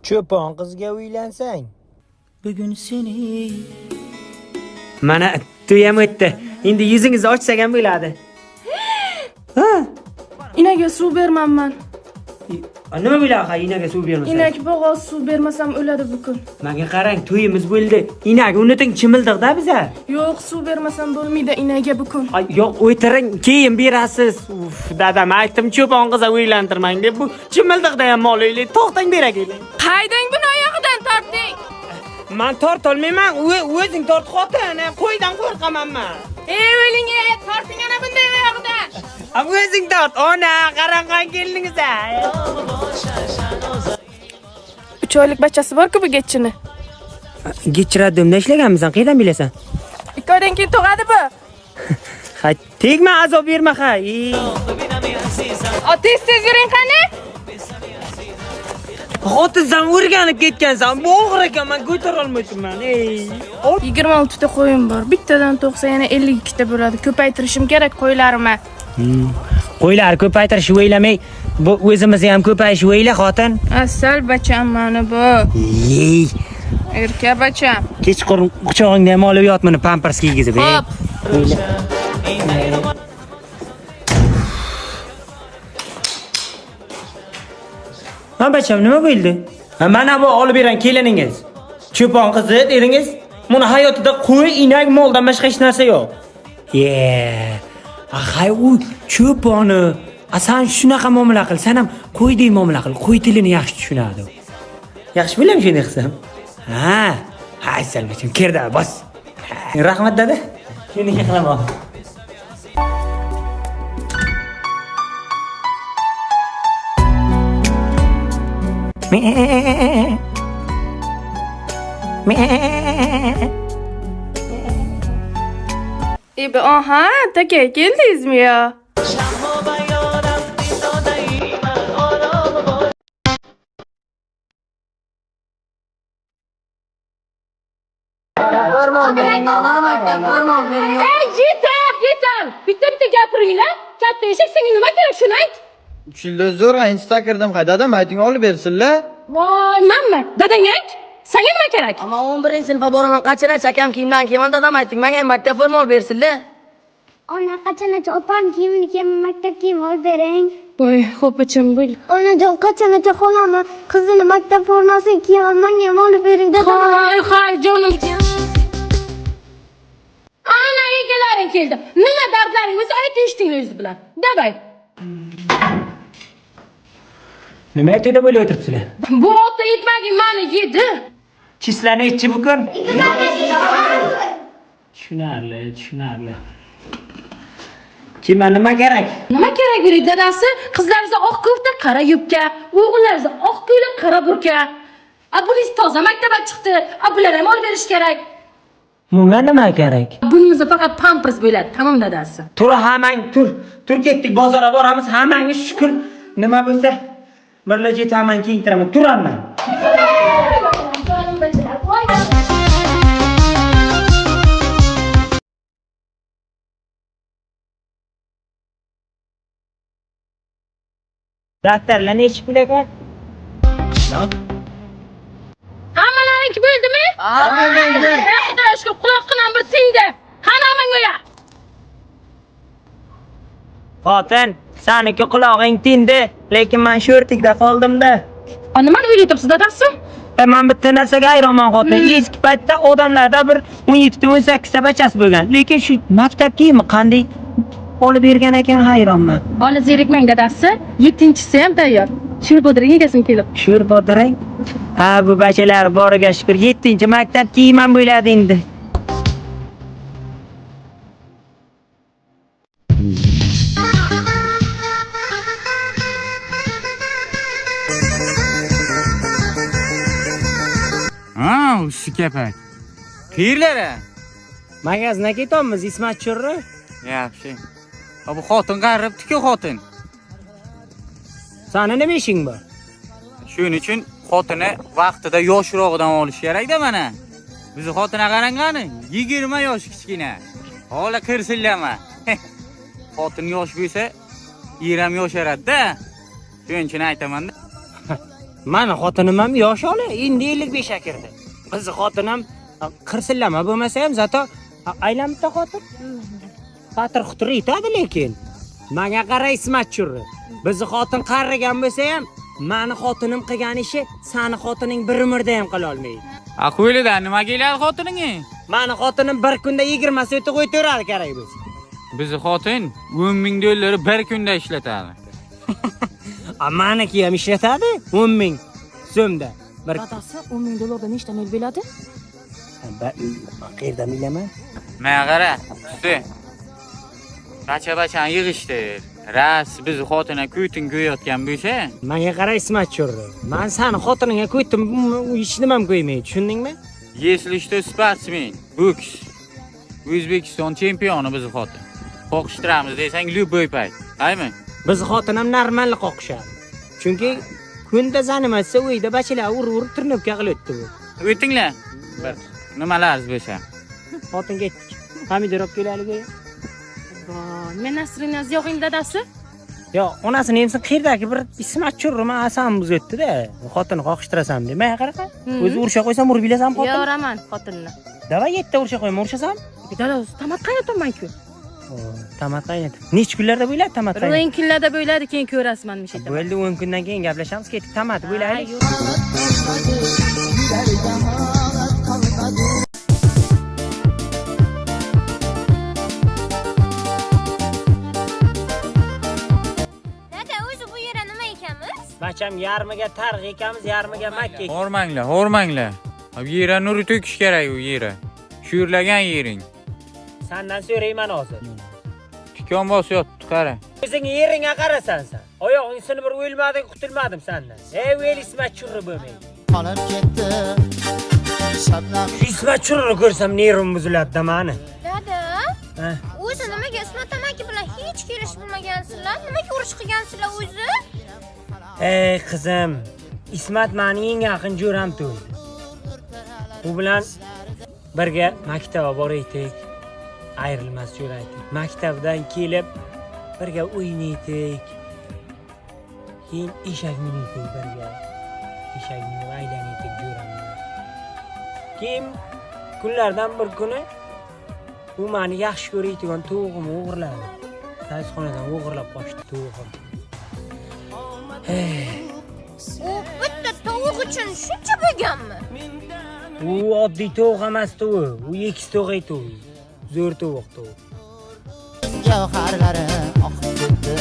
Cho'pon qizga uylansang. Bugün seni Mana to'yam o'tdi. Endi yuzingizni ochsak ham bo'ladi. Ha? Inaga suv bermanman. Nima bo'ladi ha inaga suv bermasangiz? Inak bo'g'oz suv bermasam o'ladi bu kun. Menga qarang, to'yimiz bo'ldi. Inak unuting chimildiqda biza. Yo'q, suv bermasam bo'lmaydi inaga bu kun. Ay, yo'q, o'tiring, keyin berasiz. Uf, dadam aytdim, cho'pon qizga uylantirmang deb. Bu chimildiqda ham mol o'ylaydi. To'xtang berakaylik. Qaydang buni oyog'idan torting. Man tortolmayman, o'zing tort xotin, qo'ydan qo'rqaman man. Ey o'ling, ey, torting ana bunday oyog'idan. A o'zing tort, ona, qarang qan keldingiz a. 3 oylik bachasi bor-ku bu getchini. Gechradimda ishlaganmisan, qayerdan bilasan? 2 oydan keyin tug'adi bu. Ha, tegma, azob berma ha. O tez tez yuring qani. Xotin san o'rganib ketgansan. Bu og'ir ekan, men ko'tara olmayapman. Ey. 26 ta qo'yim bor. Bittadan tug'sa yana 52 ta bo'ladi. Ko'paytirishim kerak qo'ylarimni. Qo'ylar ko'paytirish o'ylamay, bu o'zimizni ham ko'payish o'yla xotin. Asal bacham mani bu. Ey, Erka bacham. kechqurun quchog'ingda ham olib yot buni pampers kiygizib. Ey. Hop. Ha bacham nima bo'ldi? Ha, mana bu olib bergan keliningiz. Cho'pon qizi dedingiz. Buni hayotida qo'y, inak, moldan boshqa hech narsa yo'q. Ye. Axay u cho'poni. A san shunaqa muomala qil, san ham qo'ydek muomala qil. Qo'y tilini yaxshi tushunadi. u. Yaxshi bilaman shunday qilsam. Ha. Ha, asal bacham, kirdi, bos. Ha, Rahmat dada. Shunday qilaman. Ebe, aha, taka keldingizmi ya? Ey yetar, yetar. Bitta bitta gapiringlar. Katta eshak senga nima kerak shuni ayt. 3 yilda zo'rg'a institutga kirdim, hay dadam ayting olib bersinlar. Voy, manmi? Dadang ayt. Senga nima kerak? Ama 11 sinfga boraman qachon akam kiyimdan kiyaman dadam ayting menga ham maktab forma olib bersinlar. Ona qachongacha opam kiyimini kiyman maktab kiyimi olib bering. Voy, xo'pacham bo'l. Onajon qachongacha xolami qizini maktab formasini kiyaman menga ham olib bering dadam. Hay, hay, jonim. Ana egalaring keldi. Nima dardlaring bo'lsa ayt eshitinglar o'zi bilan. Davay. Nima to'yda bo'lib o'tiribsizlar? Bu ota yetmagin mani yedi. Chislarni ichi bugun. Tushunarli, tushunarli. Kimga nima kerak? Nima kerak yuring dadasi? Qizlaringizda oq kofta, qara yubka, o'g'illaringizda oq ko'ylak, qara burka. A buningiz toza maktabga chiqdi. A bular ham olib berish kerak. Bunga nima kerak? Bunimizda faqat pampers bo'ladi, tamom dadasi. Tur hammang tur. Tur ketdik bozorga boramiz. Hammangiz shukur nima bo'lsa birla jetaman kiyintiraman. Turaman. Daftarlar nechi pul ekan? Hammalarinki bo'ldimi? Xudoga shukur, quloq qilan bir tingdi. Qani hammang o'ya? Xotin, saniki qulog'ing tindi, lekin men sho'rtikda qoldim-da. A nimani o'ylayapsiz dadasi? Man bitta narsaga hayronman xotin. Eski paytda odamlarda bir 17 ta 18 ta bachasi bo'lgan. Lekin shu maktab kiyimi qanday olib bergan ekan hayronman. Bola zerikmang dadasi. Yettinchisi ham tayyor. Sho'rpodirang egasini kelib. Sho'rpodirang. Ha, bu bachalar boriga shukur 7-maktab kiyim ham bo'ladi endi. Ha, usti kepak. Qayerlara? Magazinga ketamiz, Ismat churri. Yaxshi. Ha, bu xotin qaribdi-ku xotin. Sani nima ishing bor? Shuning uchun xotini vaqtida yoshrog'idan olish kerak-da mana. Bizi xotina qarang qani, 20 yosh kichkina. Holi qirsillama. Xotin yosh bo'lsa, er ham yosharadi-da. Shuning uchun aytaman-da. Mani xotinim ham yosh ola, endi 55 ga kirdi. Qizi xotinim qirsillama bo'lmasa ham zato aylanibdi xotin. Patir xutur etadi lekin. Menga qara Ismat churri. Bizi xotin qarigan bo'lsa ham, mani xotinim qilgan ishi sani xotining bir umrda ham qila olmaydi. A qo'lidan nima keladi xotiningga? Mani xotinim bir kunda 20 so'tik o'taveradi kerak bo'lsa. Bizi xotin 10 ming dolları bir kunda ishlatadi. A maniki ham ishlatadi 10 ming so'mda. Bir Dadasi 10 ming dollarda nechta mel bo'ladi? Qayerdan bilaman? Menga qara, usta. Bacha-bachani yig'ishtir. Ras bizi xotina kuytin ko'yayotgan bo'lsa, Menga qara Ismat churri. Men sani xotiningga ko'ydim, hech nimam qo'ymaydi, tushundingmi? Если что sportsmen, boks. O'zbekiston chempioni bizi xotin. Qoqishtiramiz desang любой payt. Aymi? Biz xotinim normal qoqishadi. Chunki kunda zanimasa uyda bachalar urib-urib tirnobka qilib o'tdi bu. O'tinglar. Bir nimalaringiz bo'lsa. Xotin ketdik. Pomidor olib kelaylik. Voy, men nasringiz yo'q dadasi. Yo, onasini emsin qayerdagi bir Ismat churri man asam buzib o'tdi-da. Xotinni qoqishtirasan deb. Menga qara. O'zi urusha qo'ysam urib bilasan xotin. Yoraman xotinni. Давай yetti urusha qo'yma, urushasan? Dadasi, tomat qaynataman-ku. Tomat qaynatib. Necha kunlarda bo'ladi tomat Bir qaynatib? 10 kunlarda bo'ladi, keyin ko'rasiz mana shu yerda. Bo'ldi, 10 kundan keyin gaplashamiz, ketdik tomat bo'laylik. Dada, o'zi bu yerda nima ekanmiz? Bacham yarmiga targ'ik ekamiz, yarmiga makka. Hormanglar, hormanglar. Yera nuri to'kish kerak u yera. Sho'rlagan yering. Sandan so'rayman hozir. Tikon bosib yotibdi, qara. O'zing yeringga qarasan sen. Oyog'ing sinib bir o'lmading, qutulmadim sandan. Ey, o'l Ismat churri bo'lmay. Qolib ketdi shabnam. Ismat churrini ko'rsam nervim buziladi mani. Dada, Ha? o'zi nimaga Ismat amaki bilan hech kelishib bo'lmagansizlar? Nimaga urush qilgansizlar o'zi? Ey qizim, Ismat meni eng yaqin jo'ram to'y. U bilan birga maktabga boraydik. Ayrilmas jo'raydik. Maktabdan kelib birga o'ynaydik. Keyin eshak minaydik birga. Eshak minib aylanaydik jo'ram bilan. Keyin kunlardan bir kuni u meni yaxshi ko'raydigan tovuqimni o'g'irladi. Darsxonadan o'g'irlab qochdi tovug'im. U bitta tovuq uchun shuncha bo'lganmi? U oddiy tovuq emas u. U ekiz tovuq edi u. Zo'r tovuq tovuq. Gavharlari oqib ketdi.